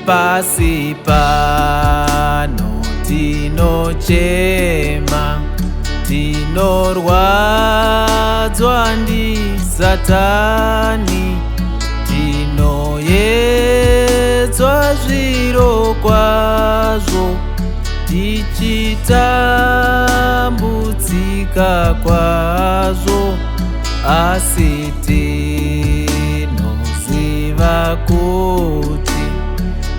Pasi pano tinochema, tinorwadzwa ndisatani, tinoyedzwa zviro kwazvo, tichitambudzika kwazvo, asi tinoziva kuti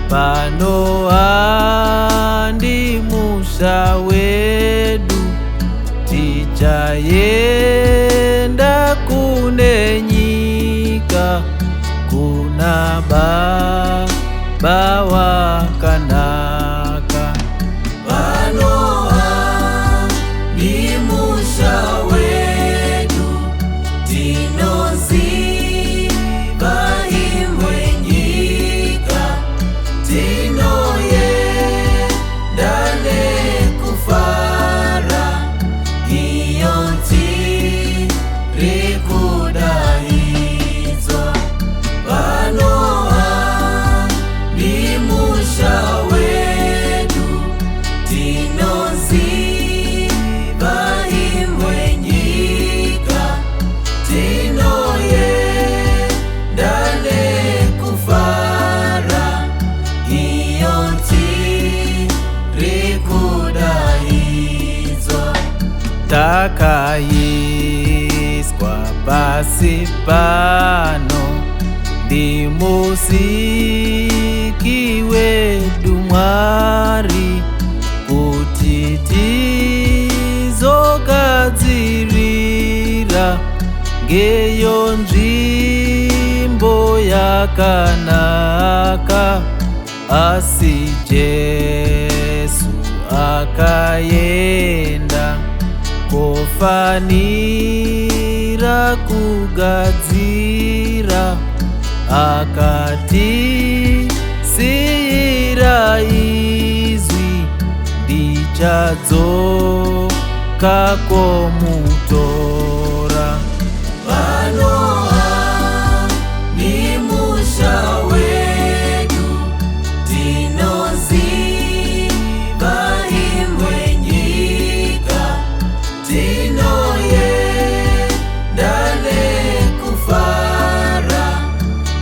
pano handi musha wedu, tichaenda kune nyika kuna Baba wakanaka. Pano handi musha wedu, tinoziva imwe nyika, tinoenda nekufara, iyo tiri kudaidzwa. Pano handi musha wedu, tinoziva imwe nyika, tinoenda nekufara, iyo tiri kudaidzwa. Takaiswa pasi pano ndimusiki wedu Mwari, kuti tizogadzirira ngeyo nzvimbo yakanaka. Asi Jesu akaenda kofanira kugadzira, akatisiyira izwi: "Ndichadzoka komutora." Pano handi musha wedu, tinoziva imwe nyika, tinoenda nekufara,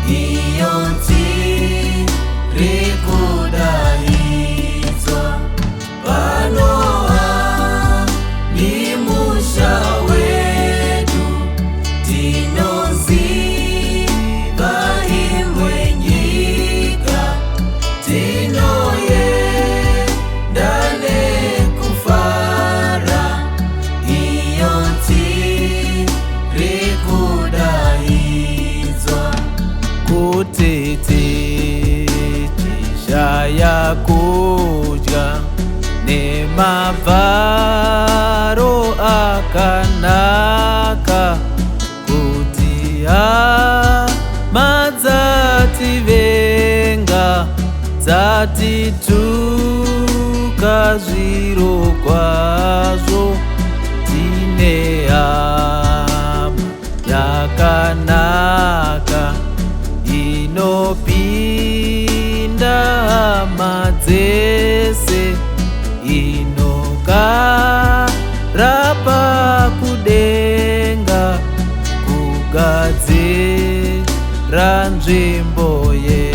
iyo tiri kudaidzwa. Pano handi musha wedu, tinoziva imwe nyika, tinoenda nekufara, iyo tiri kudaidzwa. Kuti tichishaya kudya nemavharo akanaka, kuti hama dzativenga, dzatituka zviro kwazvo, tine hama yakanaka inopinda hama dzese, inogara pakudenga kugadzira nzvimbo ye